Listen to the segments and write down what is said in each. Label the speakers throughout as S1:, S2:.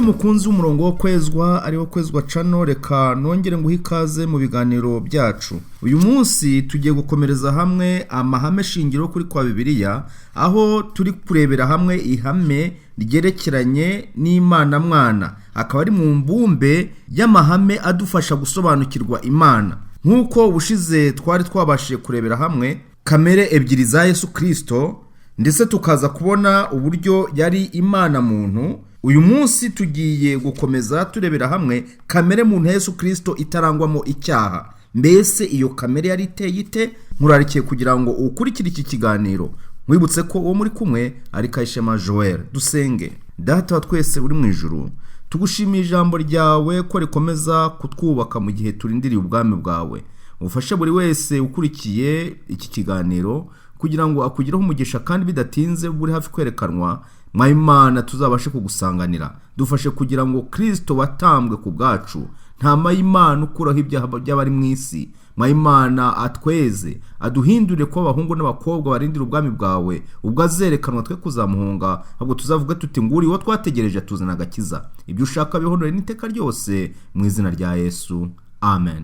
S1: Nshuti mukunzi w'umurongo wo kwezwa, ariwo Kwezwa Channel, reka nongere nguhe ikaze mu biganiro byacu. Uyu munsi tugiye gukomereza hamwe amahame shingiro kuri kwa Bibiliya, aho turi kurebera hamwe ihame ryerekeranye n'Imana Mwana, akaba ari mu mbumbe y'amahame adufasha gusobanukirwa Imana. Nk'uko ubushize twari twabashije kurebera hamwe kamere ebyiri za Yesu Kirisito, ndetse tukaza kubona uburyo yari Imana muntu, uyu munsi tugiye gukomeza turebera hamwe kamere muntu ya Yesu Kirisito itarangwamo icyaha. Mbese iyo kamere yari iteye ite? Nkurarikiye kugira ngo ukurikire iki kiganiro. Nkwibutse ko uwo muri kumwe ari Kayishema Joel. Dusenge. Data wa twese uri mu ijuru, tugushimiye ijambo ryawe ko rikomeza kutwubaka mu gihe turindiriye ubwami bwawe. Ufashe buri wese ukurikiye iki kiganiro kugira ngo akugireho umugisha, kandi bidatinze buri hafi kwerekanwa Mwayimana tuzabashe kugusanganira. Dufashe kugira ngo Kirisito watambwe ku bwacu, nta Imana ukuraho ibyaha by'abari mu isi, Mwayimana atweze, aduhindure kuba abahungu n'abakobwa barindira ubwami bwawe, ubwo azerekanwa twe kuzamuhunga, ahubwo tuzavuga tuti nguri uwo twategereje atuzana agakiza. Ibyo ushaka bihonore n'iteka ryose, mu izina rya Yesu, amen.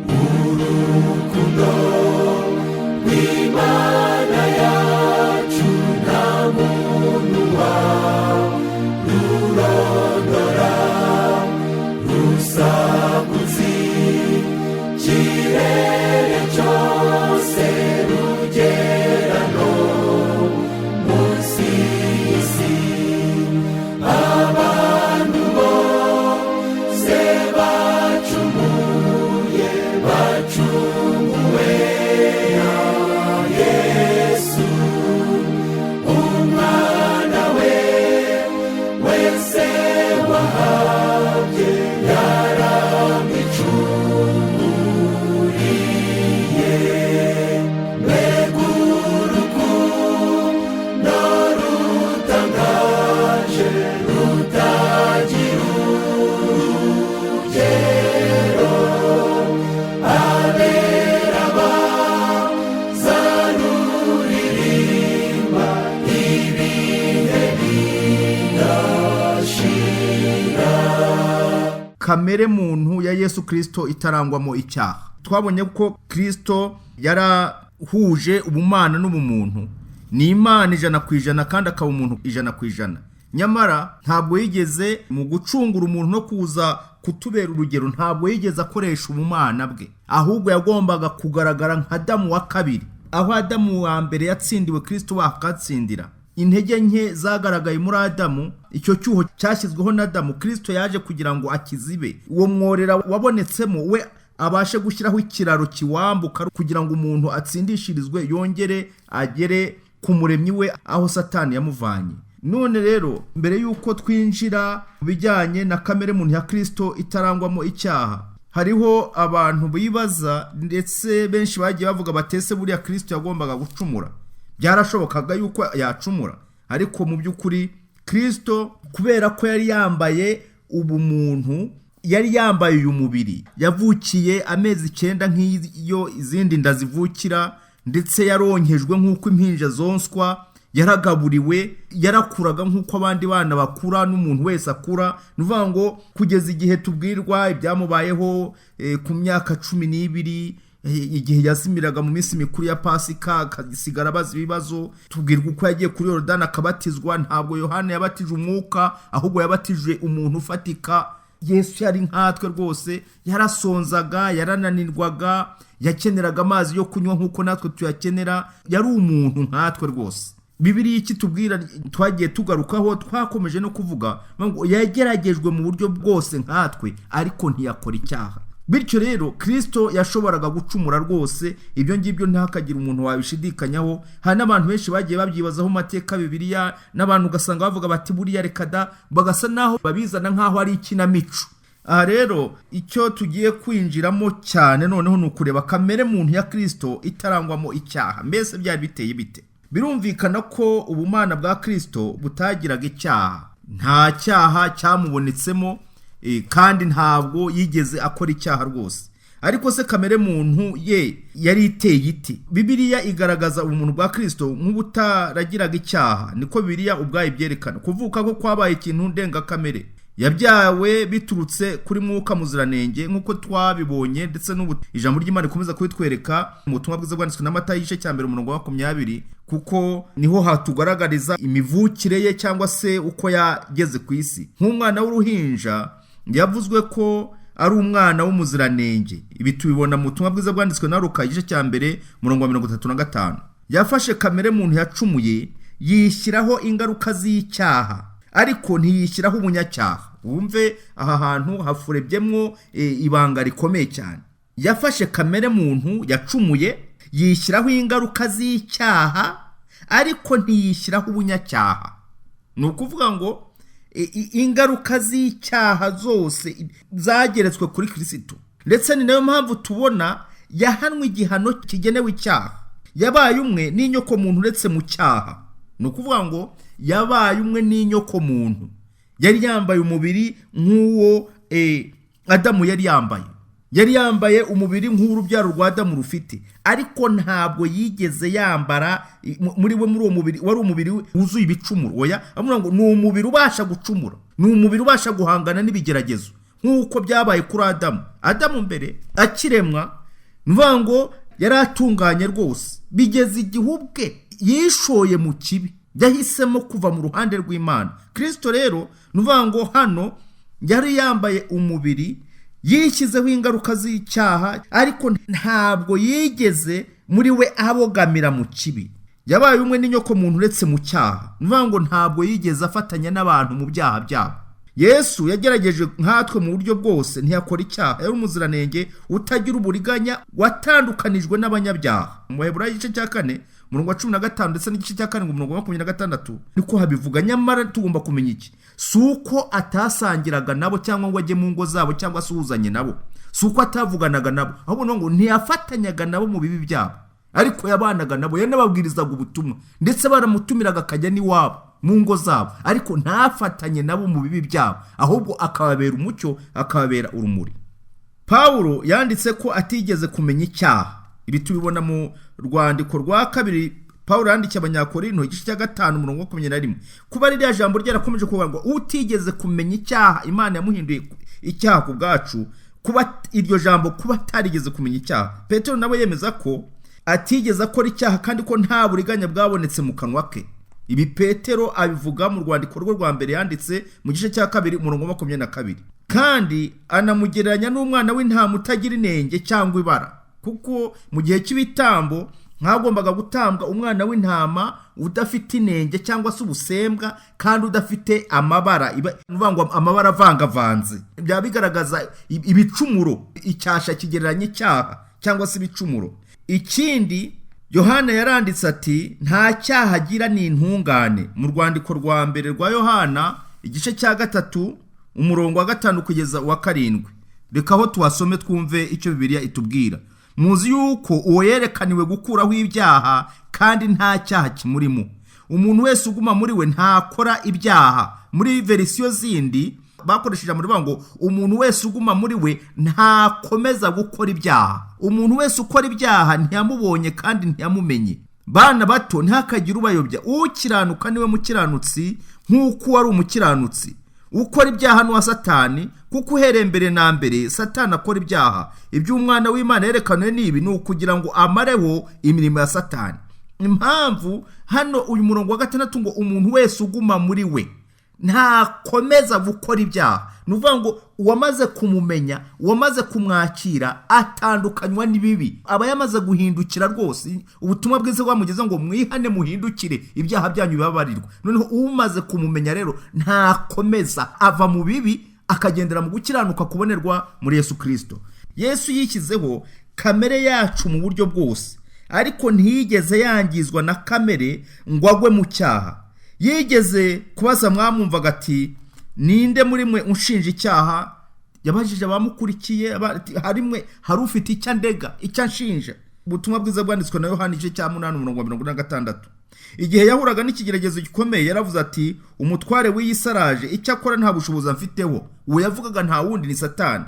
S2: Urukundo rw'Imana yacu nta muntu warurondora, rusagutse ikirere cyose, rugera no munsi y'isi. Abantu bose bacumuye bacunguwe na Yesu umwana we wese wahabye yaramwicunguriye. Mbega urukundo rutangaje, rutagira urugero, abera bazaruririmba ibihe bidashira.
S1: Kamere muntu ya Yesu Kirisito itarangwamo icyaha. Twabonye ko Kirisito yarahuje ubumana n'ubumuntu, ni Imana 100% kandi akaba umuntu 100%. Nyamara ntabwo yigeze mu gucungura umuntu no kuza kutubera urugero, ntabwo yigeze akoresha ubumana bwe, ahubwo yagombaga kugaragara nka Adamu wa kabiri. Aho Adamu wa mbere yatsindiwe, Kirisito we akatsindira. Intege nke zagaragaye muri Adamu, icyo cyuho cyashyizweho na Adamu, Kirisito yaje kugira ngo akizibe. Uwo mworera wabonetsemo, we abashe gushyiraho ikiraro kiwambuka kugira ngo umuntu atsindishirizwe, yongere agere ku muremyi we aho Satani yamuvanye. None rero, mbere y'uko twinjira mu bijyanye na kamere muntu ya Kirisito itarangwamo icyaha, hariho abantu bibaza, ndetse benshi bagiye bavuga batese buriya Kirisito yagombaga gucumura, byarashobokaga yuko yacumura? Ariko mu by'ukuri Kirisito, kubera ko yari yambaye ubumuntu, yari yambaye uyu mubiri, yavukiye amezi 9 nk'iyo izindi nda zivukira, ndetse yaronkejwe nk'uko impinja zonswa, yaragaburiwe, yarakuraga nk'uko abandi bana bakura n'umuntu wese akura. Ni ukuvuga ngo kugeza igihe tubwirwa ibyamubayeho ku myaka 12, igihe yazimiraga mu minsi mikuru ya Pasika akagisigara abaza ibibazo, tubwirwa uko yagiye kuri Yorodani akabatizwa. Ntabwo Yohana yabatije umwuka, ahubwo yabatije umuntu ufatika. Yesu yari nkatwe rwose, yarasonzaga, yarananirwaga, yakeneraga amazi yo kunywa nk'uko natwe tuyakenera, yari umuntu nkatwe rwose. Bibiliya ikitubwira, twagiye tugarukaho, twakomeje no kuvuga ngo yageragejwe mu buryo bwose nkatwe, ariko ntiyakora icyaha. Bityo rero Kirisito yashoboraga gucumura rwose, ibyo ngibyo ntihakagire umuntu wabishidikanyaho. Hari n'abantu benshi bagiye babyibazaho mu mateka Bibiliya, n'abantu ugasanga bavuga bati buriya reka da, bagasa naho babizana nk'aho ari ikinamico. Aha rero icyo tugiye kwinjiramo cyane noneho ni ukureba kamere muntu ya Kirisito itarangwamo icyaha. Mbese byari biteye bite? Birumvikana ko ubumana bwa Kirisito butagiraga icyaha, nta cyaha cyamubonetsemo, kandi ntabwo yigeze akora icyaha rwose. Ariko se kamere muntu ye yari iteye iti? Bibiliya igaragaza ubumuntu bwa Kirisito nk'ubutaragiraga icyaha. Niko Bibiliya ubwayo ibyerekana. Kuvuka ko kwabaye ikintu ndengakamere. Yabyawe biturutse kuri Mwuka Muziranenge, nk'uko twabibonye, ndetse n'ubu ijambo ry'Imana rikomeza kubitwereka mu butumwa bwiza bwanditswe na Matayo, igice cya 1, umurongo wa 20, kuko niho hatugaragariza imivukire ye cyangwa se uko yageze ku isi nk'umwana w'uruhinja. Yavuzwe ko ari umwana w'umuziranenge. Ibi tubibona mu butumwa bwiza bwanditswe na Luka, igice cya 1, umurongo wa 35. Yafashe kamere muntu yacumuye, yishyiraho ingaruka z'icyaha, ariko ntiyishyiraho umunyacyaha. Wumve aha hantu hafurebyemwo ibanga rikomeye cyane. Yafashe kamere muntu yacumuye, yishyiraho ingaruka z'icyaha, ariko ntiyishyiraho ubunyacyaha. Ni ukuvuga ngo ingaruka z'icyaha zose zageretswe kuri Kirisito, ndetse ni nayo mpamvu tubona yahanwe igihano kigenewe icyaha. Yabaye umwe n'inyoko muntu uretse mu cyaha. Ni ukuvuga ngo yabaye umwe n'inyoko muntu, yari yambaye umubiri nk'uwo Adamu yari yambaye, yari yambaye umubiri nk'urubyaro rwa Adamu rufite, ariko ntabwo yigeze yambara muri we, muri uwo mubiri wari umubiri wuzuye ibicumuro. Oya, avuga ngo ni umubiri ubasha gucumura, ni umubiri ubasha guhangana n'ibigeragezo nk'uko byabaye kuri Adamu. Adamu mbere akiremwa, ni ukuvuga ngo yari atunganye rwose, bigeze igihe ubwe yishoye mu kibi, yahisemo kuva mu ruhande rw'Imana. Kirisito rero, ni ukuvuga ngo hano yari yambaye umubiri, yishyizeho ingaruka z'icyaha, ariko ntabwo yigeze muri we abogamira mu kibi. Yabaye umwe n'inyoko muntu uretse mu cyaha. Ni ukuvuga ngo ntabwo yigeze afatanya n'abantu mu byaha byabo. Yesu yagerageje nkatwe mu buryo bwose, ntiyakora icyaha. Yari umuziranenge utagira uburiganya, watandukanijwe n'abanyabyaha. Mu Baheburayo, igice cya 4, umurongo wa 15, ndetse n'igice cya 7, umurongo wa 26, niko habivuga. Nyamara tugomba kumenya iki: si uko atasangiraga nabo cyangwa ngo ajye mu ngo zabo cyangwa asuhuzanye nabo, si uko atavuganaga nabo, ahubwo ngo ntiyafatanyaga nabo mu bibi byabo, ariko yabanaga nabo, yanababwirizaga ubutumwa, ndetse baramutumiraga akajya n'iwabo mu ngo zabo, ariko ntafatanye nabo mu bibi byabo, ahubwo akababera umucyo, akababera urumuri. Pawulo yanditse ko atigeze kumenya icyaha. Ibi tubibona mu rwandiko rwa kabiri Pawulo yandikiye Abanyakorinto, igice cya 5, umurongo wa 21. Kuba ririya jambo ryarakomeje kuvuga ngo utigeze kumenya icyaha Imana yamuhinduye icyaha ku bwacu, kuba iryo jambo kuba atarigeze kumenya icyaha. Petero nawe yemeza ko atigeze akora icyaha kandi ko nta buriganya bwabonetse mu kanwa ke. Ibi Petero abivuga mu rwandiko rwe rwa mbere yanditse mu gice cya 2, umurongo wa 22, kandi anamugereranya n'umwana w'intama utagira inenge cyangwa ibara, kuko mu gihe cy'ibitambo hagombaga gutambwa umwana w'intama udafite inenge cyangwa se ubusembwa kandi udafite amabara, ni ukuvuga ngo amabara avangavanze byaba bigaragaza ibicumuro. Icyasha kigereranya icyaha cyangwa se ibicumuro. Ikindi, Yohana yaranditse ati: "Nta cyaha agira, ni intungane." Mu rwandiko rwa mbere rwa Yohana, igice cya 3, umurongo wa 5 kugeza uwa 7. Reka aho tuhasome twumve icyo Bibiliya itubwira. Muzi yuko uwo yerekaniwe gukuraho ibyaha, kandi nta cyaha kimurimo. Umuntu wese uguma muri we ntakora ibyaha. Muri verisiyo zindi bakoresheje muri ngo umuntu wese uguma muri we ntakomeza gukora ibyaha. Umuntu wese ukora ibyaha ntiyamubonye kandi ntiyamumenye. Bana bato, ntihakagire ubayobya. Ukiranuka niwe mukiranutsi nk'uko wari umukiranutsi. Ukora ibyaha n'uwa Satani, kuko uhereye mbere na mbere Satani akora ibyaha. Ibyo Umwana w'Imana yerekanwe ni ibi, ni ukugira ngo amareho imirimo ya Satani. Impamvu hano uyu murongo wa 6 ngo umuntu wese uguma muri we ntakomeza gukora ibyaha, ni ukuvuga ngo uwamaze kumumenya, uwamaze kumwakira, atandukanywa n'ibibi, aba yamaze guhindukira rwose. Ubutumwa bwiza bwamugeze ngo mwihane muhindukire, ibyaha byanyu bibabarirwa. Noneho umaze kumumenya rero ntakomeza, ava mu bibi akagendera mu gukiranuka kubonerwa muri Yesu Kirisito. Yesu yishyizeho kamere yacu mu buryo bwose, ariko ntiyigeze yangizwa na kamere ngo agwe mu cyaha. Yigeze kubaza mwamwumvaga ati: "Ninde muri mwe unshinja icyaha?" Yabajije abamukurikiye, harimwe hari ufite icyo andega, icyo anshinja? Ubutumwa bwiza bwanditswe na Yohani, igice cya 8, umurongo wa 46. Igihe yahuraga n'ikigeragezo gikomeye, yaravuze ati: "Umutware w'iyi saraje, icyo akora nta bushobozi amfiteho." Uwo yavugaga nta wundi ni Satani.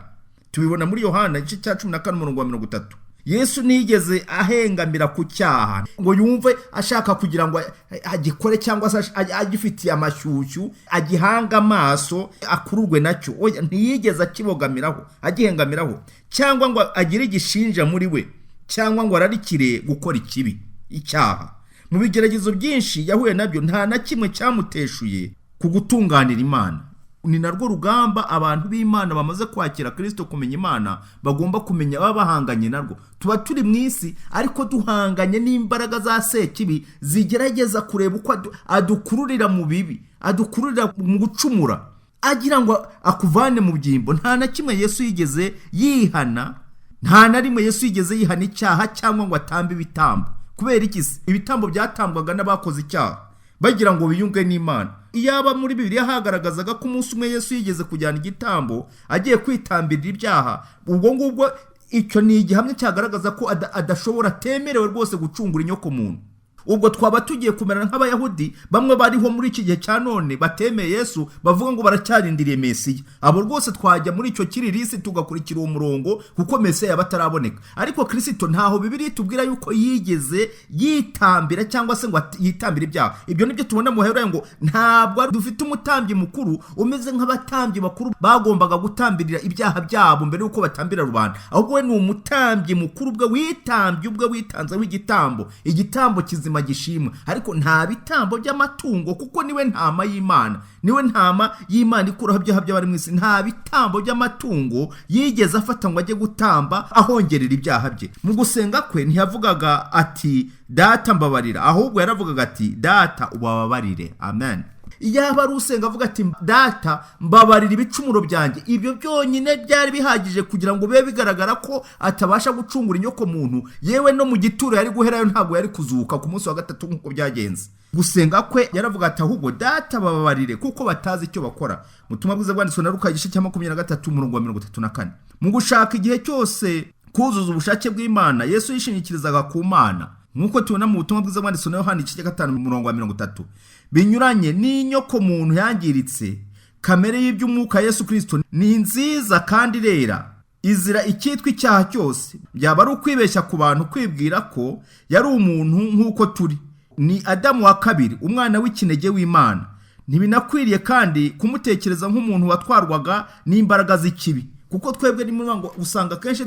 S1: Tubibona muri Yohana igice cya 14, umurongo wa 30. Yesu ntiyigeze ahengamira ku cyaha ngo yumve ashaka kugira ngo agikore cyangwa se agifitiye amashyushyu, agihange amaso, akururwe nacyo. Oya, ntiyigeze akibogamiraho, agihengamiraho, cyangwa ngo agire igishinja muri we, cyangwa ngo ararikire gukora ikibi, icyaha. Mu bigeragezo byinshi yahuye nabyo, nta na kimwe cyamuteshuye ku gutunganira Imana. Ni narwo rugamba abantu b'Imana bamaze kwakira Kirisito, kumenya Imana, bagomba kumenya baba bahanganye narwo. Tuba turi mu isi, ariko duhanganye n'imbaraga za Sekibi zigerageza kureba uko adukururira mu bibi, adukururira mu gucumura, agira ngo akuvane mu byimbo. Nta na kimwe Yesu yigeze yihana, nta na rimwe Yesu yigeze yihana icyaha cyangwa ngo atambe ibitambo. Kubera iki se? Ibitambo byatambwaga n'abakoze icyaha bagira ngo biyunge n'Imana. Iyaba muri Bibiliya hagaragazaga ko umunsi umwe Yesu yigeze kujyana igitambo agiye kwitambirira ibyaha, ubwo ngubwo icyo ni igihamya cyagaragaza ko adashobora, atemerewe rwose gucungura inyoko muntu. Ubwo twaba tugiye kumera nk'Abayahudi bamwe bariho muri iki gihe cya none batemeye Yesu, bavuga ngo baracyarindiriye Mesiya. Abo rwose twajya muri icyo kiririsi, tugakurikira uwo murongo, kuko Mesiya yaba ataraboneka. Ariko Kirisito, ntaho Bibiliya itubwira yuko yigeze yitambira cyangwa se ngo yitambire ibyaha. Ibyo nibyo tubona mu Baheburayo, ngo ntabwo dufite umutambyi mukuru umeze nk'abatambyi bakuru bagombaga gutambirira ibyaha byabo mbere y'uko batambira rubanda, ahubwo we ni umutambyi mukuru ubwe witambye ubwe, witanzeho igitambo, igitambo kizima gishimwa. Ariko nta bitambo by'amatungo, kuko niwe ntama y'Imana, niwe ntama y'Imana ikuraho ibyaha by'abari mu isi. Nta bitambo by'amatungo yigeze afata ngo ajye gutamba ahongerera ibyaha bye. Mu gusenga kwe ntiyavugaga ati: "Data, mbabarira", ahubwo yaravugaga ati: "Data, ubababarire." Amen. Iyaba ari usenga avuga ati: "Data, mbabarira ibicumuro byanjye", ibyo byonyine byari bihagije kugira ngo bibe bigaragara ko atabasha gucungura inyoko muntu. Yewe, no mu gituro yari guherayo, ntabwo yari kuzuka ku munsi wa gatatu nk'uko byagenze. Gusenga kwe yaravuga ati: "Ahubwo Data, bababarire kuko batazi icyo bakora." Mu butumwa bwiza bwanditswe na Luka, igice cya 23, umurongo wa 34. Mu gushaka igihe cyose kuzuza ubushake bw'Imana, Yesu yishingikirizaga ku Mana, nk'uko tubona mu butumwa bwiza bwanditswe na Yohani, igice cya 5, umurongo wa 30. Binyuranye n'inyoko muntu yangiritse, kamere y'iby'umwuka Yesu Kirisito ni nziza kandi irera, izira icyitwa icyaha cyose. Byaba ari ukwibeshya ku bantu kwibwira ko yari umuntu nk'uko turi. Ni Adamu wa kabiri, umwana w'ikinege w'Imana. Ntibinakwiriye kandi kumutekereza nk'umuntu watwarwaga n'imbaraga z'ikibi, kuko twebwe rimwe ngo usanga akenshi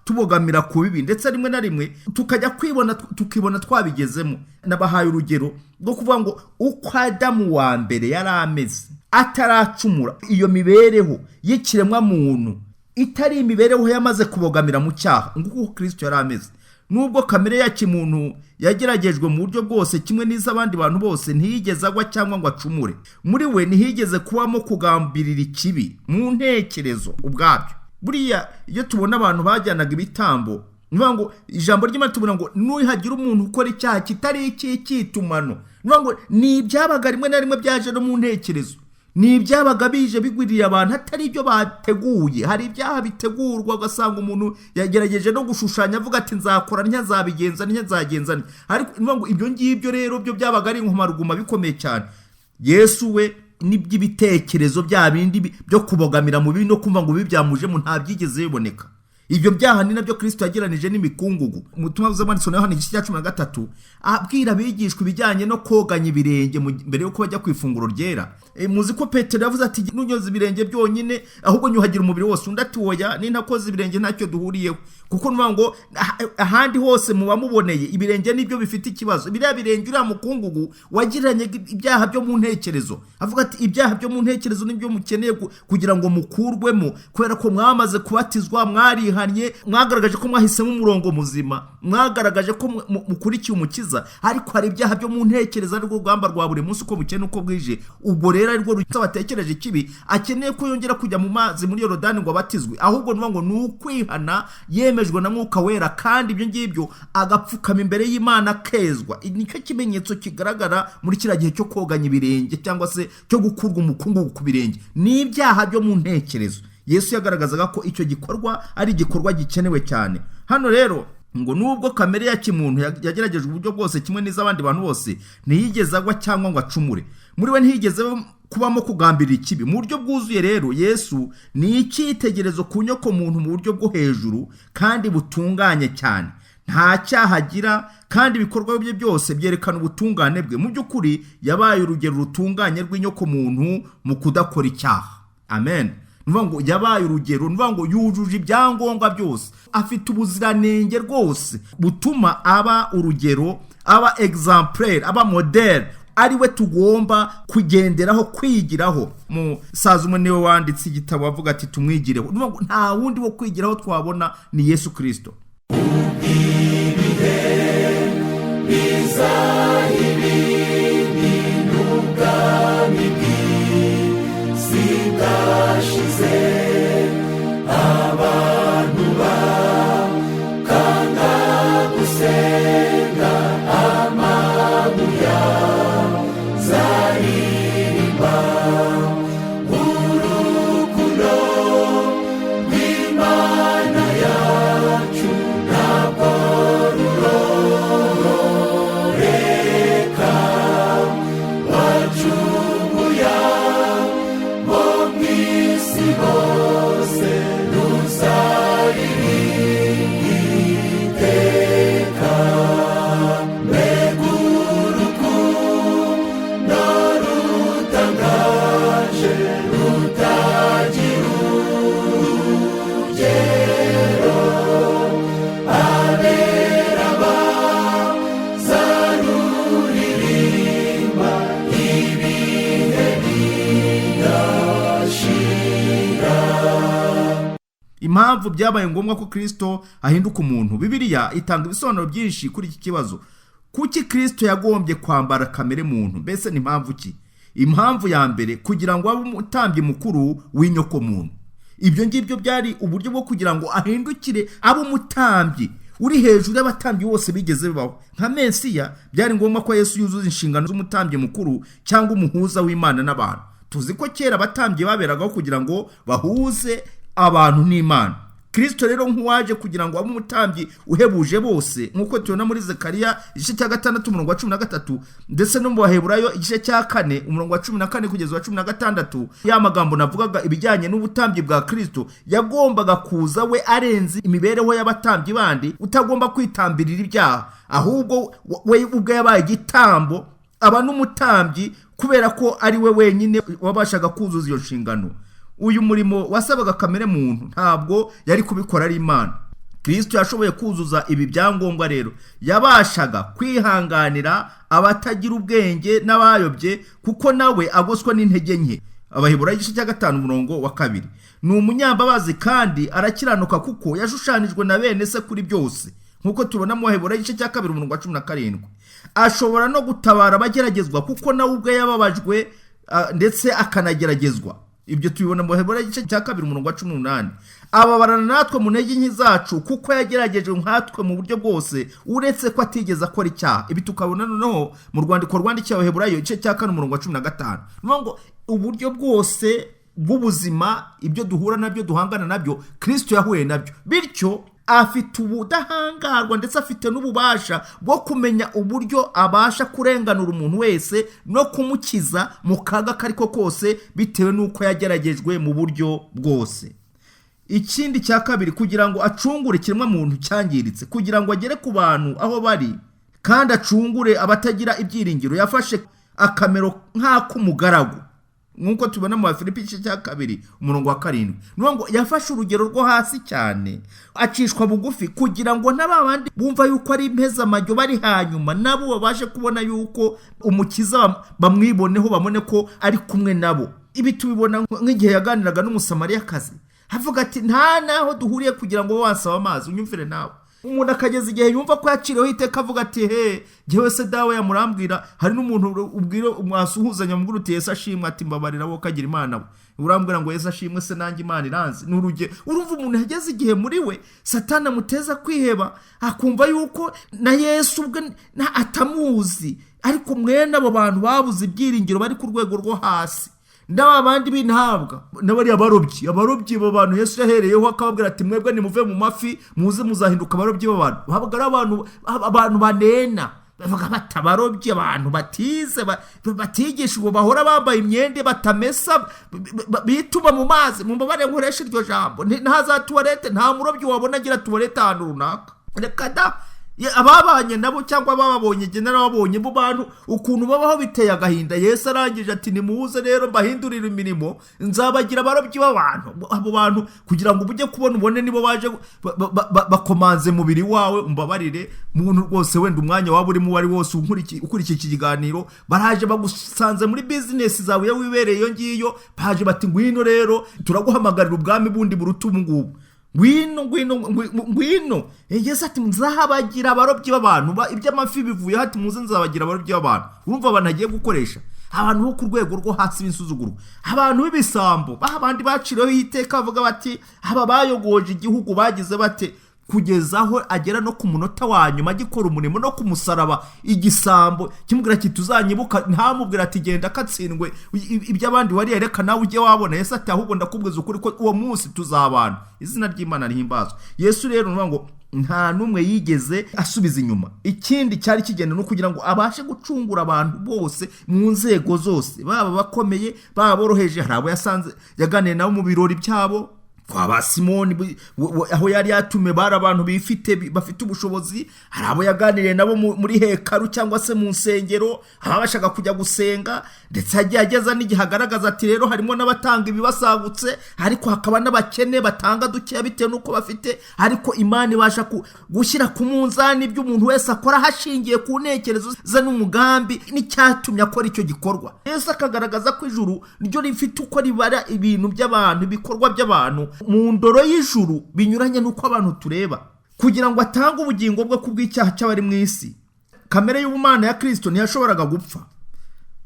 S1: tubogamira ku bibi, ndetse rimwe na rimwe tukajya kwibona, tukibona twabigezemo. Nabahaye urugero rwo kuvuga ngo uko Adamu wa mbere yari ameze ataracumura, iyo mibereho y'ikiremwa muntu itari imibereho yamaze kubogamira mu cyaha, nguko uko Kirisito yari ameze. Nubwo kamere ya kimuntu yageragejwe mu buryo bwose kimwe n'iz'abandi bantu bose, ntiyigeze agwa cyangwa ngo acumure. Muri we ntihigeze kubamo kugambirira ikibi mu ntekerezo ubwabyo. Buriya iyo tubona abantu bajyanaga ibitambo, ni ukuvuga ngo ijambo ry'Imana tubona ngo nuhagira umuntu ukora icyaha kitari icy'ikitumano, ni ukuvuga ngo ni ibyabaga rimwe na rimwe byaje no mu ntekerezo, ni ibyabaga bije bigwiriye abantu atari ibyo bateguye. Hari ibyaha bitegurwa, ugasanga umuntu yagerageje no gushushanya avuga ati: "Nzakora ntya, nzabigenza ntya, nzagenza ntya." Ariko ni ukuvuga ngo ibyo ngibyo rero byo byabaga ari inkomaruguma bikomeye cyane. Yesu we n'iby'ibitekerezo bya bindi byo kubogamira mu bibi no kumva ngo bibi byamujemo, nta byigeze biboneka. Ibyo byaha ni nabyo Kirisito yageranije n'imikungugu. Mu butumwa bwiza bwanditswe na Yohana, igice cya 13, abwira abigishwa ibijyanye no koganya ibirenge mbere y'uko bajya ku ifunguro ryera. Muzi ko Petero yavuze ati: "Nunyoza ibirenge byonyine, ahubwo nyuhagira umubiri wose." Undi ati: "Oya, nintakoza ibirenge ntacyo duhuriyeho." Kuko nuvuga ngo ahandi hose muba muboneye, ibirenge nibyo bifite ikibazo. Biriya birenge, uriya mukungugu wagereranye ibyaha byo mu ntekerezo, avuga ati: "Ibyaha byo mu ntekerezo nibyo mukeneye kugira ngo mukurwemo, kubera ko mwamaze kubatizwa, mwarihannye, mwagaragaje ko mwahisemo umurongo muzima, mwagaragaje ko mukurikiye Umukiza. Ariko hari ibyaha byo mu ntekerezo, arirwo rugamba rwa buri munsi, uko bukeye n'uko bwije." Ubwo rero arirwo rukiza batekereje ikibi, akeneye ko yongera kujya mu mazi muri Yorodani ngo abatizwe, ahubwo ni ngo ni ukwihana yemejwe na Mwuka Wera, kandi ibyo ngibyo agapfukama imbere y'Imana akezwa. Nicyo kimenyetso kigaragara muri kiriya gihe cyo koganya ibirenge cyangwa se cyo gukurwa umukungugu ku birenge, ni ibyaha byo mu ntekerezo. Yesu yagaragazaga ko icyo gikorwa ari igikorwa gikenewe cyane. Hano rero ngo nubwo kamere ya kimuntu yagerageje uburyo bwose kimwe n'iz'abandi bantu bose, ntiyigeze agwa cyangwa ngo acumure. Muri we ntiyigeze kubamo kugambirira ikibi. Mu buryo bwuzuye rero, Yesu ni icyitegererezo ku nyoko muntu mu buryo bwo hejuru kandi butunganye cyane. Nta cyaha agira, kandi ibikorwa bye byose byerekana ubutungane bwe. Mu by'ukuri yabaye urugero rutunganye rw'inyoko muntu mu kudakora icyaha. Amen. Ni ukuvuga ngo yabaye urugero, ni ukuvuga ngo yujuje ibyangombwa byose, afite ubuziranenge rwose butuma aba urugero, aba exemplaire, aba modèle, ari we tugomba kugenderaho, kwigiraho. Musaza umwe niwe wanditse igitabo avuga ati tumwigireho. Ni ukuvuga ngo nta wundi wo kwigiraho twabona, ni Yesu Kirisito.
S2: Ibihe bizaha ibindi n'ubwami bw'isi bwashize, abantu bakanga gusenga, amabuye azaririmba urukundo rw'Imana yacu ntabwo rurondoreka, wacunguye bo mu isi bose, ruzaririmba iteka. Mbega urukundo rutangaje, rutagira urugero, abera bazaruririmba ibihe bidashira.
S1: Impamvu byabaye ngombwa ko Kirisito ahinduka umuntu. Bibiliya itanga ibisobanuro byinshi kuri iki kibazo. Kuki Kirisito yagombye kwambara kamere muntu? Mbese ni impamvu ki? Impamvu ya mbere, kugira ngo abe umutambyi mukuru w'inyoko muntu. Ibyo ngibyo byari uburyo bwo kugira ngo ahindukire abe umutambyi uri hejuru y'abatambyi bose bigeze bibaho. Nka Mesiya, byari ngombwa ko Yesu yuzuza inshingano z'umutambyi mukuru cyangwa umuhuza w'Imana n'abantu. Tuzi ko kera abatambyi baberagaho kugira ngo bahuze abantu n'Imana. Kirisito rero, nk'uwaje kugira ngo abe umutambyi uhebuje bose, nk'uko tubona muri Zekariya igice cya 6 umurongo wa 13, ndetse no mu Baheburayo igice cya 4 umurongo wa 14 kugeza wa 16, ya magambo navugaga ibijyanye n'ubutambyi bwa Kirisito, yagombaga kuza we arenze imibereho y'abatambyi bandi, utagomba kwitambirira ibyaha, ahubwo we ubwe yabaye igitambo, aba n'umutambyi kubera ko ari we wenyine wabashaga kuzuza iyo nshingano. Uyu murimo wasabaga kamere muntu, ntabwo yari kubikora ari Imana. Kirisito yashoboye kuzuza ibi byangombwa. Rero yabashaga kwihanganira abatagira ubwenge n'abayobye, kuko nawe agoswa n'intege nke. Abaheburayo igice cya 5 umurongo wa 2. Ni umunyambabazi kandi arakiranuka, kuko yashushanijwe na bene se kuri byose, nk'uko tubona mu Baheburayo igice cya 2 umurongo wa 17. Ashobora no gutabara abageragezwa, kuko nawe ubwe yababajwe ndetse akanageragezwa. Ibyo tubibona mu Baheburayo igice cya 2 umurongo wa 18. Ababarana natwe mu ntege nke zacu, kuko yagerageje nkatwe mu buryo bwose, uretse ko atigeze akora icyaha. Ibi tukabona noneho mu rwandiko rwandikiwe Abaheburayo igice cya 4 umurongo wa 15. Ni ukuvuga ngo uburyo bwose bw'ubuzima, ibyo duhura nabyo, duhangana nabyo, Kirisito yahuye nabyo. Bityo afite ubudahangarwa, ndetse afite n'ububasha bwo kumenya uburyo abasha kurenganura umuntu wese no kumukiza mu kaga ako ariko kose, bitewe n'uko yageragejwe mu buryo bwose. Ikindi cya kabiri, kugira ngo acungure ikiremwamuntu cyangiritse, kugira ngo agere ku bantu aho bari kandi acungure abatagira ibyiringiro, yafashe akamero nk'ak'umugaragu, nk'uko tubona mu Bafilipi igice cya 2 umurongo wa 7. Ni ukuvuga ngo yafashe urugero rwo hasi cyane, acishwa bugufi, kugira ngo na ba bandi bumva yuko ari impezamajyo, bari hanyuma, nabo babashe kubona yuko Umukiza bamwiboneho, babone ko ari kumwe nabo. Ibi tubibona nk'igihe yaganiraga n'Umusamariyakazi, avuga ati nta naho duhuriye kugira ngo wansaba amazi. Unyumvire nawe, umuntu akageza igihe yumva ko yaciriweho iteka, avuga ati he, njyewe se dawe yamurambwira. Hari n'umuntu ubwira, mwasuhuzanya, mubwira uti Yesu ashimwe, ati mbabarira wowe ukagira Imana we, urambwira ngo Yesu ashimwe se, nanjye Imana iranzi? Ni urugero. Urumva umuntu yageze igihe muri we Satani amuteza kwiheba, akumva yuko na Yesu ubwe atamuzi. Ariko mwene abo bantu babuze ibyiringiro, bari ku rwego rwo hasi, n'aba bandi b'intabwa, n'abariya barobyi, abo bantu Yesu yahereyeho akababwira ati mwebwe nimuve mu mafi, muze muzahinduka abarobyi b'abantu. Babaga ari abantu banena. Bavuga bati abarobyi, abantu batize, batigishijwe, bahora bambaye imyenda batamesa, bituma mu mazi. Mumbabarire nkoresha iryo jambo. Nta za tuwarete, nta murobyi wabona agira tuwarete ahantu runaka, reka da. Ababanye nabo cyangwa abababonye, njye narababonye mu bantu ukuntu babaho biteye agahinda. Yesu arangije ati nimuze rero mbahindurire imirimo, nzabagira abarobyi b'abantu. Abo bantu kugira ngo ujye kubona ubone nibo baje bakomanze mubiri wawe. Umbabarire muntu rwose, wenda umwanya waba urimo uwo ari wose ukurikiye iki kiganiro, baraje bagusanze muri bizinesi zawe iyo wibereye iyo ngiyo, baje bati ngwino rero turaguhamagarira ubwami bundi buruta ubu ngubu, ngwino, ngwino, ngwino. Yesu ati nzabagira abarobyi b'abantu. Iby'amafi bivuye, ati muze nzabagira abarobyi b'abantu. Urumva abantu agiye gukoresha, abantu bo ku rwego rwo hasi b'insuzugurwa, abantu b'ibisambo, ba bandi baciriweho iteka, bavuga bati aba bayogoje igihugu, bagize bate, kugeza aho agera no ku munota wa nyuma agikora umurimo no ku musaraba, igisambo kimubwira ati tuzanyibuka, ntamubwira ati genda katsindwe, iby'abandi wariye reka nawe ujye wabona. Yesu ati ahubwo ndakubwiza ukuri ko uwo munsi tuzabana. Izina ry'Imana rihimbazwa. Yesu rero ni ngo nta n'umwe yigeze asubiza inyuma. Ikindi cyari kigenda no kugira ngo abashe gucungura abantu bose mu nzego zose, baba bakomeye, baba boroheje. Hari abo yasanze yaganiye nabo mu birori byabo kwa ba Simoni, aho yari yatumiwe, bari abantu bifite, bafite ubushobozi. Hari abo yaganiriye nabo muri hekaru cyangwa se mu nsengero, ababashaga kujya gusenga. Ndetse yagiye ageza n'igihe agaragaza ati rero harimo n'abatanga ibibasagutse, ariko hakaba n'abakene batanga dukeya bitewe n'uko bafite. Ariko Imana ibasha gushyira ku munzani ibyo umuntu wese akora hashingiye ku ntekerezo ze n'umugambi n'icyatumye akora icyo gikorwa. Yesu akagaragaza ko ijuru ryo rifite uko ribara ibintu by'abantu, ibikorwa by'abantu mu ndoro y'ijuru binyuranye n'uko abantu tureba, kugira ngo atange ubugingo bwe ku bw'icyaha cy'abari mu isi. Kamere y'ubumana ya Kirisito ntiyashoboraga gupfa.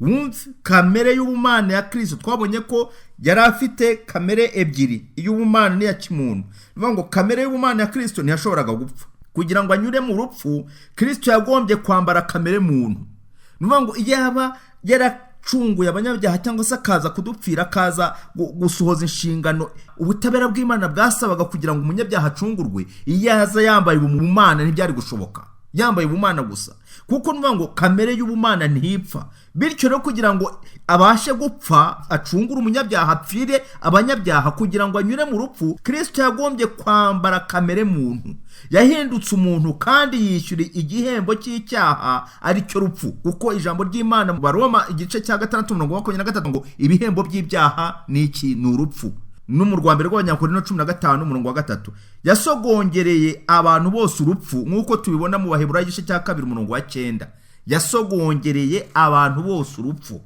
S1: Wumve, kamere y'ubumana ya Kirisito, twabonye ko yari afite kamere ebyiri, iy'ubumana n'iya kimuntu. Ni ukuvuga ngo kamere y'ubumana ya Kirisito ntiyashoboraga gupfa. Kugira ngo anyure mu rupfu, Kirisito yagombye kwambara kamere muntu. Ni ukuvuga ngo yaba yaracunguye abanyabyaha cyangwa se akaza kudupfira, akaza gusohoza inshingano ubutabera bw'Imana bwasabaga kugira ngo umunyabyaha acungurwe, iyo yaza yambaye ubumana ntibyari gushoboka, yambaye ubumana gusa, kuko ni ukuvuga ngo kamere y'ubumana ntipfa. Bityo rero kugira ngo abashe gupfa acungure umunyabyaha, apfire abanyabyaha, kugira ngo anyure mu rupfu, Kirisito yagombye kwambara kamere muntu. Yahindutse umuntu kandi yishyura igihembo cy'icyaha ari cyo rupfu, kuko ijambo ry'Imana mu Baroma igice cya 6 umurongo wa 23 ngo ibihembo by'ibyaha ni iki? Ni urupfu. No mu rwa mbere rw'Abanyakorinto 15 umurongo wa 3, yasogongereye abantu bose urupfu, nk'uko tubibona mu Baheburayo igice cya 2 umurongo wa 9. Yasogongereye abantu bose urupfu.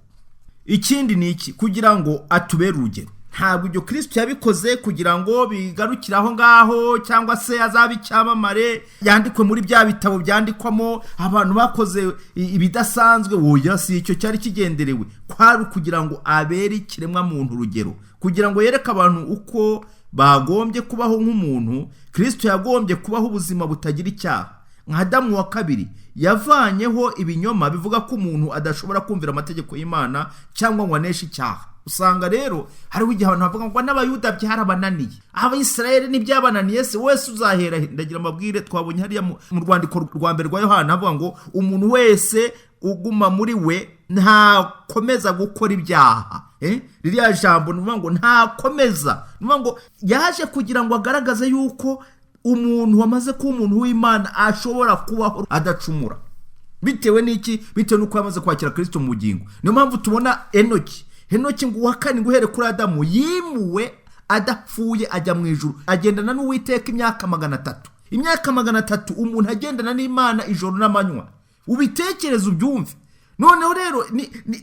S1: Ikindi ni iki? Kugira ngo atubere urugero. Ntabwo ibyo Kirisito yabikoze kugira ngo bigarukire aho ngaho, cyangwa se azabe icyamamare yandikwe muri bya bitabo byandikwamo abantu bakoze ibidasanzwe. Oya, si icyo cyari kigenderewe. Kwari ukugira ngo abere ikiremwa muntu urugero, kugira ngo yereke abantu uko bagombye kubaho nk'umuntu. Kirisito yagombye kubaho ubuzima butagira icyaha nka Adamu wa kabiri. Yavanyeho ibinyoma bivuga ko umuntu adashobora kumvira amategeko y'Imana cyangwa ngo aneshe icyaha. Usanga rero hariho igihe abantu bavuga ngo n'Abayuda byarabananiye, Abayisirayeli ntibyabananiye, se wese uzahera he? Ndagira amabwire, twabonye hariya mu rwandiko rwa mbere rwa Yohana havuga ngo umuntu wese uguma muri we ntakomeza gukora ibyaha. Ririya jambo ni ukuvuga ngo ntakomeza, ni ukuvuga ngo yaje kugira ngo agaragaze yuko umuntu wamaze kuba umuntu w'Imana ashobora kubaho adacumura. Bitewe n'iki? Bitewe n'uko yamaze kwakira Kirisito mu bugingo. Niyo mpamvu tubona Enoki, Enoki ngo uwa kane ngo uhere kuri Adamu, yimuwe adapfuye ajya mu ijuru, agendana n'Uwiteka imyaka 300. Imyaka 300 umuntu agendana n'Imana ijoro n'amanywa, ubitekereze ubyumve. Noneho rero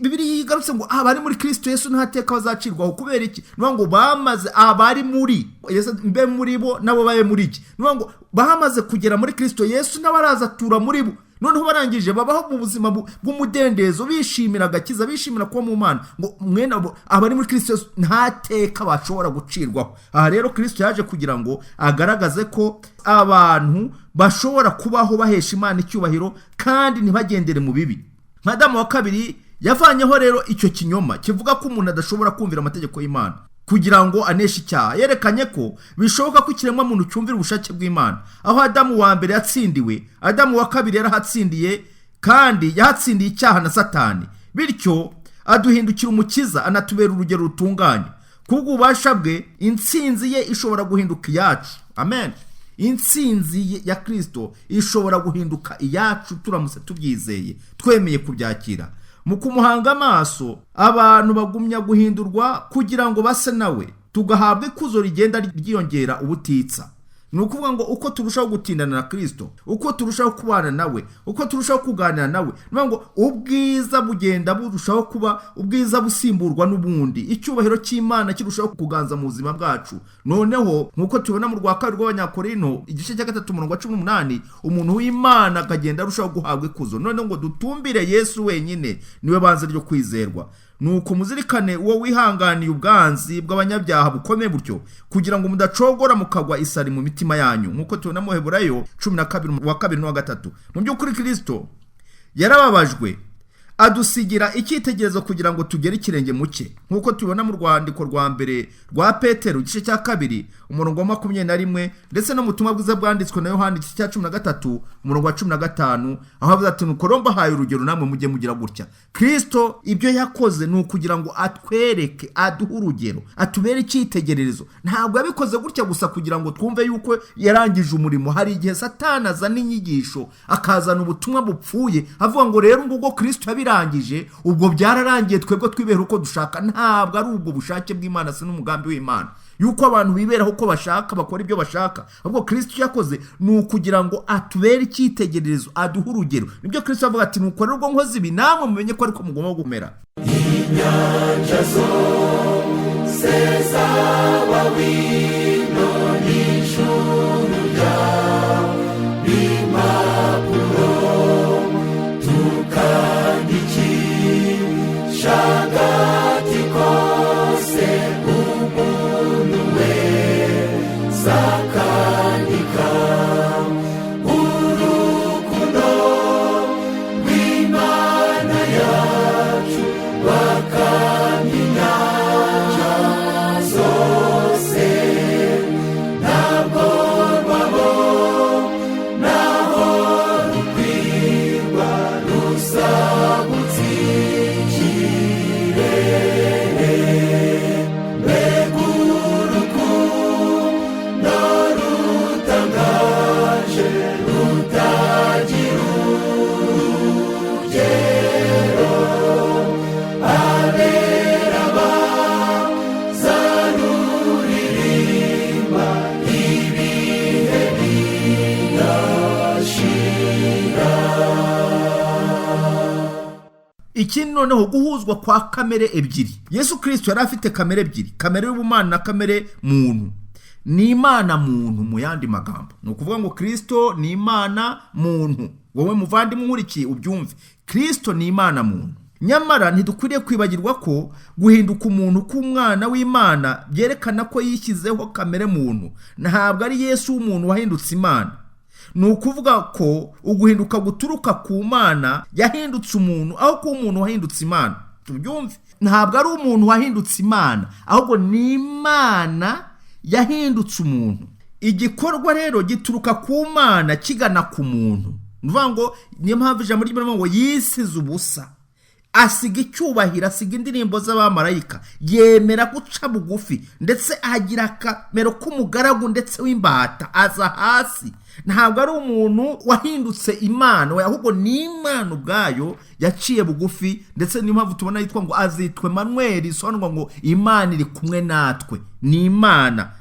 S1: Bibiliya igarutse ngo abari muri Kirisito Yesu nta teka bazacirwaho. Kubera iki? Ni ukuvuga ngo bamaze, abari muri Yesu, mbe muri bo nabo babe muri iki. Ni ukuvuga ngo bamaze kugera muri Kirisito Yesu, nawe araza atura muri bo. Noneho barangije babaho mu buzima bw'umudendezo, bishimira agakiza, bishimira kuba mu Mana. Ngo mwene abo abari muri Kirisito Yesu nta teka bashobora gucirwaho. Aha rero Kirisito yaje kugira ngo agaragaze ko abantu bashobora kubaho bahesha Imana icyubahiro kandi ntibagendere mu bibi nka Adamu wa kabiri. Yavanyeho rero icyo kinyoma kivuga ko umuntu adashobora kumvira amategeko y'Imana kugira ngo aneshe icyaha. Yerekanye ko bishoboka ko ikiremwamuntu cyumvira ubushake bw'Imana. Aho Adamu wa mbere yatsindiwe, Adamu wa kabiri yarahatsindiye. Kandi yahatsindiye icyaha na Satani, bityo aduhindukira umukiza, anatubera urugero rutunganye. Kubw'ububasha bwe, intsinzi ye ishobora guhinduka iyacu. Amen. Intsinzi ya Kirisito ishobora guhinduka iyacu turamutse tubyizeye, twemeye kubyakira. Mu kumuhanga amaso, abantu bagumya guhindurwa kugira ngo base nawe, tugahabwa ikuzo rigenda ryiyongera ubutitsa. Ni ukuvuga ngo uko turushaho gutindana na Kirisito, uko turushaho kubana nawe, uko turushaho kuganira nawe, ni ukuvuga ngo ubwiza bugenda burushaho kuba ubwiza busimburwa n'ubundi, icyubahiro cy'Imana kirushaho kuganza mu buzima bwacu. Noneho nk'uko tubibona mu rwa kabiri rw'Abanyakorinto igice cya 3 umurongo wa 18, umuntu w'Imana akagenda arushaho guhabwa ikuzo. Noneho ngo dutumbire Yesu wenyine, niwe banze ryo kwizerwa. Nuko muzirikane uwo wihanganiye ubwanzi bw'abanyabyaha bukomeye butyo, kugira ngo mudacogora mukagwa isari mu mitima yanyu, nk'uko tubona mu Heburayo 12 wa 2 n'uwa 3. Mu by'ukuri Kristo yarababajwe adusigira icyitegererezo kugira ngo tugere ikirenge mu cye, nk'uko tubibona mu rwandiko rwa mbere rwa Petero igice cya 2 umurongo wa 21, ndetse no mu butumwa bwiza bwanditswe na Yohana igice cya 13 umurongo wa 15, aho avuga ati nuko rero mbahaye urugero, namwe mujye mugira gutya. Kristo ibyo yakoze ni ukugira ngo atwereke, aduhe urugero, atubere icyitegererezo. Ntabwo yabikoze gutya gusa kugira ngo twumve yuko yarangije umurimo. Hari igihe Satani azana inyigisho, akazana ubutumwa bupfuye, avuga ngo rero ngubwo Kristo yabirangije, ubwo byararangiye, twebwe twibera uko dushaka. Ntabwo ari ubwo bushake bw'Imana, si n'umugambi w'Imana yuko abantu biberaho uko bashaka, bakora ibyo bashaka. Ahubwo Kristo yakoze ni ukugira ngo atubere icyitegererezo, aduhe urugero. Nibyo Kristo avuga ati nuko rero ubwo nkoze ibi, namwe mumenye ko ariko mugomba gumera.
S2: Inyanja zose zaba wino n'ijuru ryawe impapuro, tukandikisha agati kose umuntu wese akandika urukundo rw'Imana yacu rwakamye inyanja zose, ntabwo rwabona aho rukwirwa rusagutse ikirere. Mbega urukundo rutangaje, rutagira urugero, abera bazaruririmba ibihe bidashira.
S1: Ikindi noneho, guhuzwa kwa kamere ebyiri. Yesu Kirisito yari afite kamere ebyiri, kamere y'ubumana na kamere muntu. Ni Imana muntu mu yandi magambo. Ni ukuvuga ngo Kirisito ni Imana muntu. Wowe muvandimwe nkurikiye ubyumve, Kirisito ni Imana muntu. Nyamara ntidukwiriye kwibagirwa ko guhinduka umuntu k'umwana w'Imana byerekana ko yishyizeho kamere muntu. Ntabwo ari Yesu w'umuntu wahindutse Imana. Ni ukuvuga ko uguhinduka guturuka ku Mana yahindutse umuntu, aho kuba umuntu wahindutse Imana. Tubyumve, ntabwo ari umuntu wahindutse Imana, ahubwo ni Imana yahindutse umuntu. Igikorwa rero gituruka ku Mana kigana ku muntu. Ni ukuvuga ngo niyo mpamvu ijambo ry'Imana rivuga ngo yisize ubusa, asiga icyubahiro, asiga indirimbo z'abamarayika, yemera guca bugufi, ndetse agira akamero k'umugaragu ndetse w'imbata, aza hasi. Ntabwo ari umuntu wahindutse Imana, ahubwo ni Imana ubwayo yaciye bugufi. Ndetse niyo mpamvu tubona yitwa ngo azitwa Emanuweli, isobanurwa ngo Imana iri kumwe natwe. Ni Imana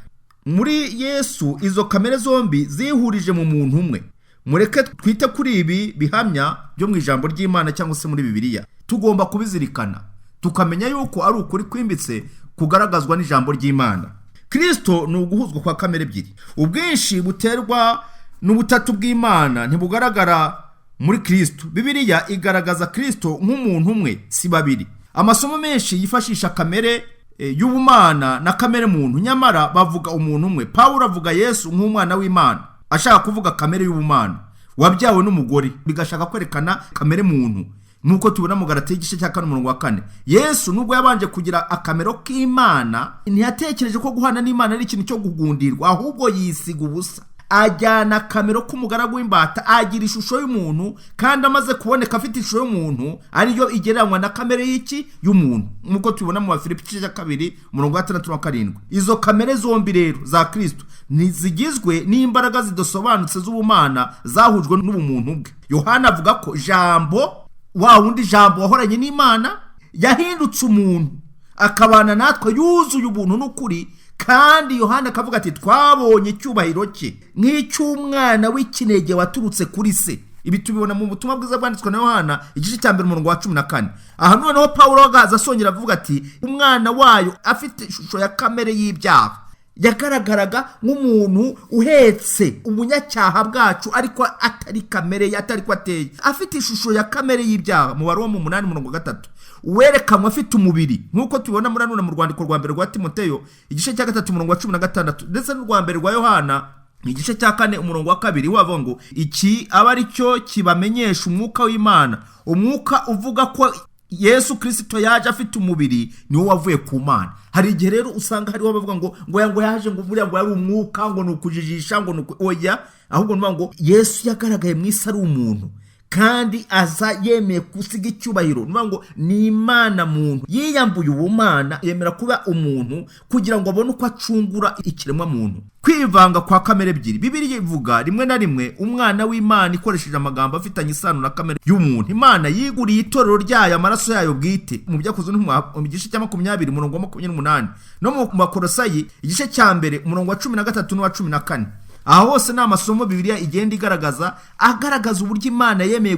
S1: muri Yesu. Izo kamere zombi zihurije mu muntu umwe. Mureke twite kuri ibi bihamya byo mu ijambo ry'Imana cyangwa se muri Bibiliya. Tugomba kubizirikana, tukamenya yuko ari ukuri kwimbitse kugaragazwa n'ijambo ry'Imana. Kirisito ni uguhuzwa kwa kamere ebyiri. Ubwinshi buterwa n'ubutatu bw'Imana ntibugaragara muri Kirisito. Bibiliya igaragaza Kirisito nk'umuntu umwe, si babiri. Amasomo menshi yifashisha kamere y'ubumana na kamere muntu, nyamara bavuga umuntu umwe. Pawulo avuga Yesu nk'umwana w'Imana, ashaka kuvuga kamere y'ubumana wabyawe n'umugore, bigashaka kwerekana kamere muntu, nuko tubona mu Galatiya igice cya 4 umurongo wa 4. Yesu nubwo yabanje kugira akamero k'Imana, ntiyatekereje ko guhana n'Imana ari ikintu cyo kugundirwa, ahubwo yisiga ubusa, Ajyana akamero k'umugaragu w'imbata, agira ishusho y'umuntu, kandi amaze kuboneka afite ishusho y'umuntu, ariyo igereranywa na kamere y'iki? Y'umuntu, nk'uko tubibona mu Bafilipi igice cya 2, umurongo wa 6 na 7. Izo kamere zombi rero za Kristo zigizwe n'imbaraga zidasobanutse z'ubumana zahujwe n'ubumuntu bwe. Yohana avuga ko Jambo, wa wundi Jambo wahoranye n'Imana, yahindutse umuntu akabana natwe yuzuye ubuntu n'ukuri. Kandi Yohana akavuga ati: "Twabonye icyubahiro cye nk'icy'umwana w'ikinege waturutse kuri se." Ibi tubibona mu butumwa bwiza bwanditswe na Yohana, igice cya 1, umurongo wa 14. Aha noneho Pawulo agahaza asongera avuga ati: "Umwana wayo afite ishusho ya kamere y'ibyaha, yagaragaraga nk'umuntu uhetse ubunyacyaha bwacu, ariko atari kamere ye, atari ko ateye, afite ishusho ya kamere y'ibyaha." Mu Baroma 8, umurongo wa 3. Werekanwe afite umubiri, nk'uko tubibona muri none mu rwandiko rwa mbere rwa Timoteyo, igice cya 3, umurongo wa 16, ndetse n'urwa mbere rwa Yohana, igice cya 4, umurongo wa 2, wavuga ngo: "Iki aba ari cyo kibamenyesha umwuka w'Imana: umwuka uvuga ko Yesu Kirisito yaje afite umubiri, niwo wavuye ku Mana." Hari igihe rero usanga hariho abavuga ngo yaje, ngo buriya ngo yari umwuka, ngo ni ukujijisha, ngo ni oya. Ahubwo ni ngo Yesu yagaragaye mu isi ari umuntu, kandi aza yemeye gusiga icyubahiro. Ni ngo ni Imana muntu, yiyambuye ubumana, yemera kuba umuntu kugira ngo abone uko acungura ikiremwa muntu. Kwivanga kwa kamere ebyiri. Bibiliya ivuga rimwe na rimwe umwana w'Imana ikoresheje amagambo afitanye isano na kamere y'umuntu. Imana yiguriye itorero ryayo amaraso yayo bwite, mu Byakozwe mu gice cya 20, umurongo wa 28, no mu Bakorosayi, igice cya 1, umurongo wa 13 n'uwa 14. Aha hose ni amasomo Bibiliya igenda igaragaza, agaragaza uburyo Imana yemeye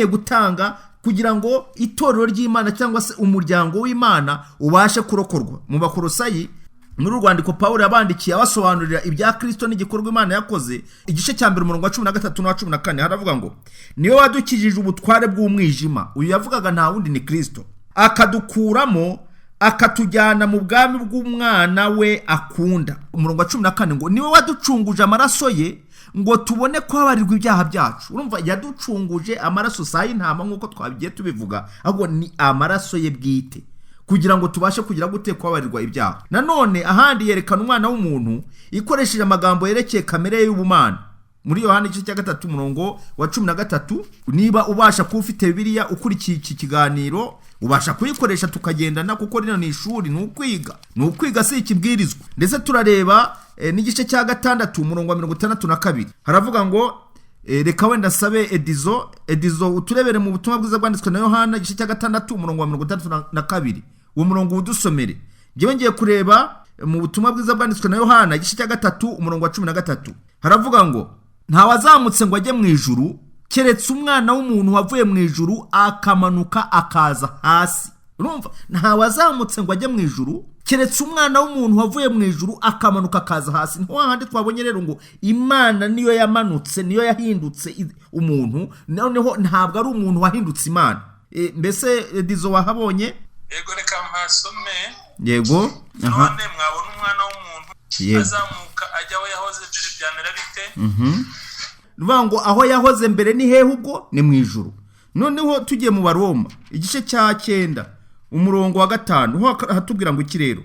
S1: gutanga kugira ngo itorero ry'Imana cyangwa se umuryango w'Imana ubashe kurokorwa. Mu Bakorosayi, muri urwandiko Paul yabandikiye abasobanurira ibya Kirisito n'igikorwa Imana yakoze, igice cya 1, umurongo wa 13 n'uwa 14, haravuga ngo: "Niwe wadukijije ubutware bw'umwijima." Uyu yavugaga nta wundi ni Kirisito. "Akadukuramo, akatujyana mu bwami bw'umwana we akunda." Umurongo wa 14 ngo: "Niwe waducunguje amaraso ye ngo tubone kubabarirwa ibyaha byacu." Urumva, yaducunguje amaraso, si ay'intama nk'uko twabigiye tubivuga, ahubwo ni amaraso ye bwite, kugira ngo tubashe kugira gute? Kubabarirwa ibyaha. Nanone ahandi yerekana umwana w'umuntu ikoresheje amagambo yerekeye kamere ye y'ubumana, muri Yohana igice cya 3, umurongo wa 13. Niba ubasha kuba ufite Bibiliya ukurikiye iki kiganiro, ubasha kuyikoresha tukagendana, kuko rino ni ishuri, ni ukwiga, ni ukwiga, si ikibwirizwa. Ndetse turareba n'igice cya 6, umurongo wa 62, haravuga ngo reka wenda sabe Edizo. Edizo, uturebere mu butumwa bwiza bwanditswe na Yohana, igice cya 6, umurongo wa 62, uwo murongo udusomere. Njyewe ngiye kureba mu butumwa bwiza bwanditswe na Yohana, igice cya 3, umurongo wa 13, haravuga ngo: "Ntawazamutse ngo ajye mu ijuru, keretse umwana w'umuntu wavuye mu ijuru akamanuka akaza hasi." Urumva, ntawazamutse ngo ajye mu ijuru, keretse umwana w'umuntu wavuye mu ijuru akamanuka akaza hasi. Ni hahandi twabonye rero ngo Imana niyo yamanutse, niyo yahindutse umuntu. Noneho ntabwo ari umuntu wahindutse Imana. Mbese Dizo, wahabonye?
S3: Yego, reka mpasome.
S1: Yego.
S3: "None mwabona umwana w'umuntu azamuka ajya aho yahoze mbere, byamera bite?"
S1: Ni ngo aho yahoze mbere ni hehe ubwo? Ni mu ijuru. Noneho tugiye mu Baroma, igice cya 9, umurongo wa 5, ho hatubwira ngo iki rero?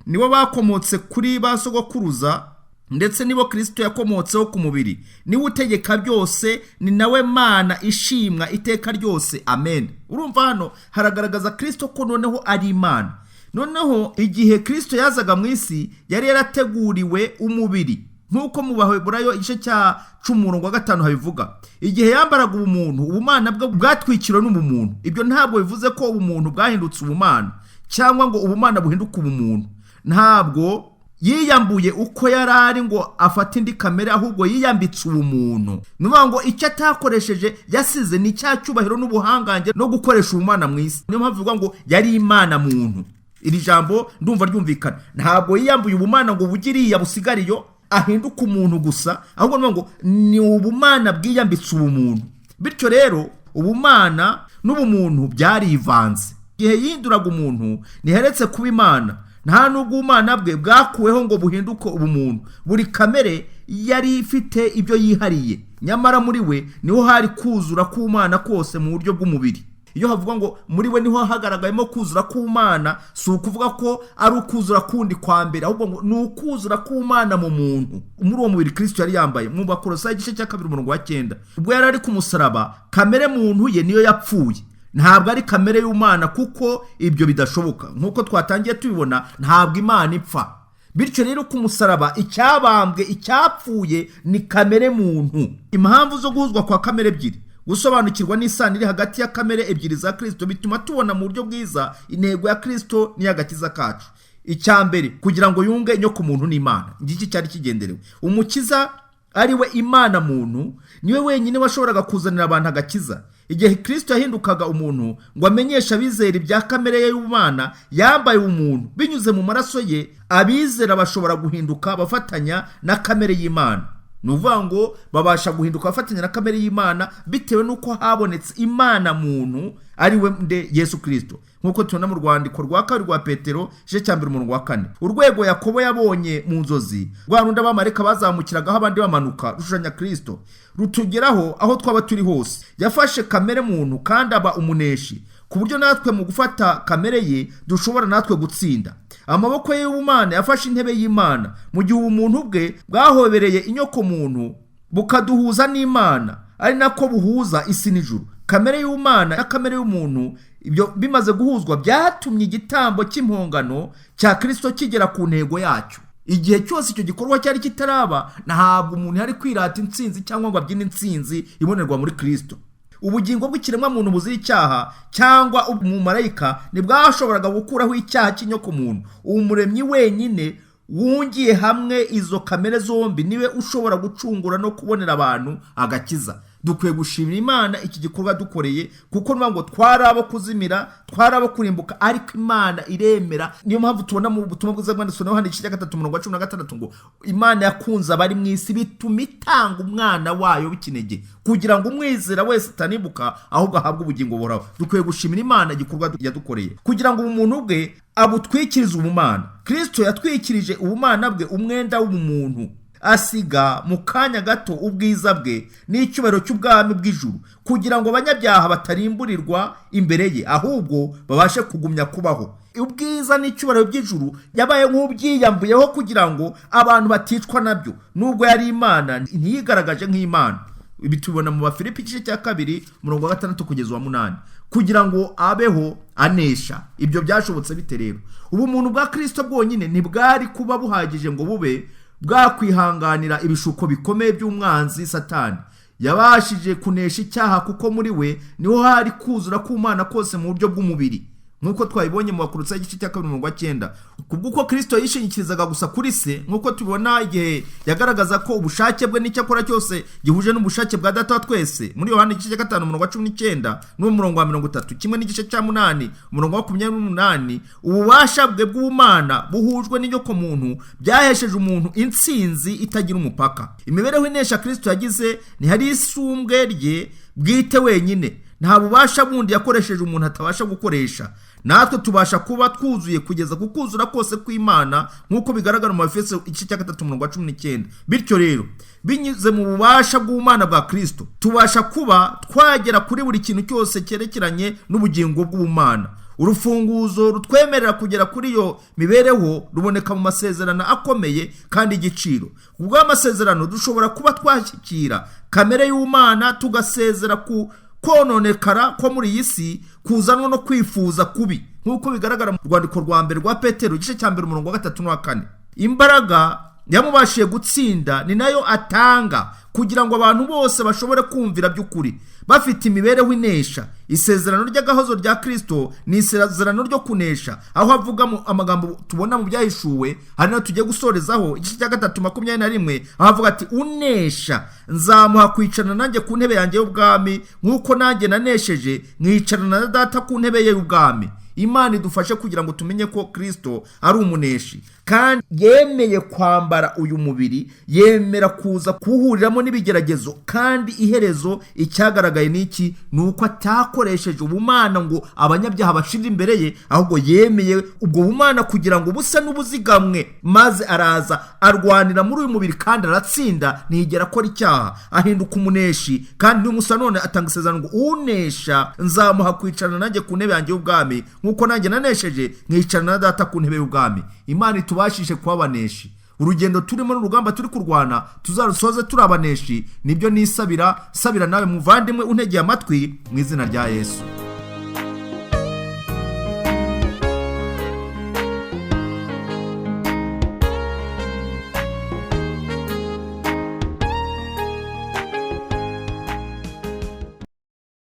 S1: "Nibo bakomotse kuri ba sogokuruza, ndetse nibo Kirisito yakomotseho ku mubiri, niwe utegeka byose, ni nawe Mana ishimwa iteka ryose. Amen." Urumva, hano haragaragaza Kirisito ko noneho ari Imana. Noneho igihe Kirisito yazaga mu isi, yari yarateguriwe umubiri, nk'uko mu Baheburayo igice cya 10, umurongo wa 5 habivuga. Igihe yambaraga ubumuntu, ubumana bwe bwatwikiriwe n'ubumuntu. Ibyo ntabwo bivuze ko ubumuntu bwahindutse ubumana, cyangwa ngo ubumana buhinduke ubumuntu. Ntabwo yiyambuye uko yari ari ngo afate indi kamere, ahubwo yiyambitse ubumuntu. Ni ukuvuga ngo icyo atakoresheje, yasize, ni cya cyubahiro n'ubuhangange no gukoresha ubumana mu isi. Niyo mpamvu bivuga ngo yari Imana muntu. Iri jambo ndumva ryumvikana. Ntabwo yiyambuye ubumana ngo bugiriya busigariyo ahinduke umuntu gusa, ahubwo ni ngo ni ubumana bwiyambitse ubumuntu. Bityo rero ubumana n'ubumuntu byarivanze. Igihe yihinduraga umuntu, ntiheretse kuba Imana, nta n'ubwo ubumana bwe bwakuweho ngo buhinduke ubumuntu. Buri kamere yari ifite ibyo yihariye, nyamara muri we niho hari kuzura k'umwana kose mu buryo bw'umubiri. Iyo havuga ngo muri we niho hagaragayemo kuzura k'Umana, si ukuvuga ko ari ukuzura kundi kwa mbere, ahubwo ngo ni ukuzura k'Umana mu muntu, muri uwo mubiri Kristo yari yambaye. Mu Bakolosayi igice cya 2 umurongo wa 9, ubwo yari ari ku musaraba, kamere muntu ye niyo yapfuye, ntabwo ari kamere y'Umana, kuko ibyo bidashoboka. Nk'uko twatangiye tubibona, ntabwo Imana ipfa. Bityo rero ku musaraba icyabambwe, icyapfuye ni kamere muntu. Impamvu zo guhuzwa kwa kamere ebyiri, gusobanukirwa n'isano iri hagati ya kamere ebyiri za Kristo, bituma tubona mu buryo bwiza intego ya Kristo n'iy'agakiza kacu. Icya mbere, kugira ngo yunge inyoko muntu n'Imana. Ngiki cyari kigenderewe. Umukiza ari we Imana muntu, niwe wenyine washoboraga kuzanira abantu agakiza. Igihe Kristo yahindukaga umuntu ngo amenyeshe abizera ibya kamere ye y'Ubumana, yambaye umuntu. Binyuze mu maraso ye, abizera bashobora guhinduka bafatanya na kamere y'Imana. Ni ukuvuga ngo babasha guhinduka bafatanya na kamere y'Imana bitewe n'uko habonetse Imana muntu, ari we nde? Yesu Kristo, nk'uko tubona mu rwandiko rwa 2 rwa Petero igice cya 1 umurongo wa 4. Urwego Yakobo yabonye mu nzozi, rwa rundi abamarayika bazamukiragaho abandi bamanuka, rushushanya Kristo, rutugeraho aho twaba turi hose. Yafashe kamere muntu kandi aba umuneshi, ku buryo natwe mu gufata kamere ye dushobora natwe gutsinda. Amaboko ye y'Ubumana yafashe intebe y'Imana, mu gihe ubumuntu bwe bwahobereye inyoko muntu bukaduhuza n'Imana, ari nako buhuza isi n'ijuru. Kamere y'Ubumana na kamere y'umuntu, ibyo bimaze guhuzwa, byatumye igitambo cy'impongano cya Kristo kigera ku ntego yacyo. Igihe cyose icyo gikorwa cyari kitaraba, ntabwo umuntu yari kwirata intsinzi cyangwa ngo abyine intsinzi ibonerwa muri Kristo. Ubugingo bw'ikiremwa muntu buzira icyaha cyangwa umumarayika ntibwashoboraga gukuraho icyaha cy'inyoko muntu. Umuremyi wenyine wungiye hamwe izo kamere zombi niwe ushobora gucungura no kubonera abantu agakiza. Dukwiye gushimira Imana iki gikorwa dukoreye, kuko niba ngo twari abo kuzimira, twari abo kurimbuka, ariko Imana iremera. Niyo mpamvu tubona mu butumwa bwiza bwanditswe na Yohana igice cya 3 umurongo wa 16 ngo Imana yakunze abari mu isi bituma itanga umwana wayo w'ikinege, kugira ngo umwizera wese atanibuka ahubwo ahabwe ubugingo buhoraho. Dukwiye gushimira Imana igikorwa yadukoreye, kugira ngo ubumuntu bwe abutwikirize ubumana. Kristo yatwikirije ubumana bwe umwenda w'ubumuntu, asiga mu kanya gato ubwiza bwe n'icyubahiro cy'ubwami bw'ijuru, kugira ngo abanyabyaha batarimburirwa imbere ye, ahubwo babashe kugumya kubaho. Ubwiza n'icyubahiro by'ijuru yabaye nk'ubyiyambuyeho kugira ngo abantu baticwa nabyo. Nubwo yari Imana, ntiyigaragaje nk'Imana. Ibi tubibona mu Bafilipi igice cya 2 umurongo wa 6 kugeza uwa 8, kugira ngo abeho anesha. Ibyo byashobotse bite rero? Ubumuntu bwa Kristo bwonyine ntibwari kuba buhagije ngo bube bwakwihanganira ibishuko bikomeye by'umwanzi Satani. Yabashije kunesha icyaha kuko muri we niho hari kuzura k'Umana kose mu buryo bw'umubiri, nk'uko twabibonye mu Bakolosayi igice cya 2 umurongo wa 9. Kubw'uko Kristo yishingikirizaga gusa kuri se, nk'uko tubibona igihe yagaragaza ko ubushake bwe n'icyo akora cyose gihuje n'ubushake bwa Data wa twese, muri Yohana igice cya 5 umurongo wa 19 n'umurongo wa 30, kimwe n'igice cya 8 umurongo wa 28, ububasha bwe bw'Ubumana buhujwe n'inyoko muntu byahesheje umuntu intsinzi itagira umupaka. Imibereho inesha Kristo yagize ntihari isumbwe rye bwite wenyine, nta bubasha bundi yakoresheje umuntu atabasha gukoresha. Natwe tubasha kuba twuzuye kugeza ku kuzura kose kw'Imana, nk'uko bigaragara mu Bafeso igice cya 3 umurongo wa 19. Bityo rero binyuze mu bubasha bw'Ubumana bwa Kristo, tubasha kuba twagera kuri buri kintu cyose cyerekeranye n'ubugingo bw'Ubumana. Urufunguzo rutwemerera kugera kuri iyo mibereho ruboneka mu masezerano akomeye kandi igiciro. Kubw'amasezerano dushobora kuba twashyikira kamere y'Ubumana, tugasezera ku kononekara ko muri iyi si kuzanwa no kwifuza kubi, nk'uko bigaragara mu rwandiko rwa mbere rwa Petero igice cya 1 umurongo wa 3 n'uwa 4. Imbaraga yamubashije gutsinda ni nayo atanga kugira ngo abantu bose bashobore kumvira by'ukuri bafite imibereho inesha. Isezerano ry'agahozo rya Kristo ni isezerano ryo kunesha, aho avuga amagambo tubona mu byahishuwe, hari nayo tugiye gusorezaho igice cya 3 21, aho avuga ati unesha nzamuha kwicarana nanjye ku ntebe yanjye y'ubwami, nk'uko nanjye nanesheje nkicarana na Data ku ntebe ye y'ubwami. Imana idufashe kugira ngo tumenye ko Kristo ari umuneshi, Kandi yemeye kwambara uyu mubiri, yemera kuza kuwuhuriramo n'ibigeragezo. Kandi iherezo icyagaragaye ni iki? Ni uko atakoresheje ubumana ngo abanyabyaha bashire imbere ye, ahubwo yemeye ubwo bumana kugira ngo busa n'ubuzigamwe, maze araza arwanira muri uyu mubiri kandi aratsinda, ntiyigera akora icyaha, ahinduka umuneshi. Kandi n'umusa none atanga isezerano ngo unesha nzamuha kwicarana nanjye ku ntebe yanjye y'ubwami, nk'uko nanjye nanesheje nkicarana na Data ku ntebe y'ubwami. Imana itubashishe kuba abaneshi. Urugendo turimo n'urugamba turi kurwana tuzarusoze turi abaneshi. Nibyo nisabira, sabira nawe muvandimwe untegeye amatwi, mu izina rya Yesu.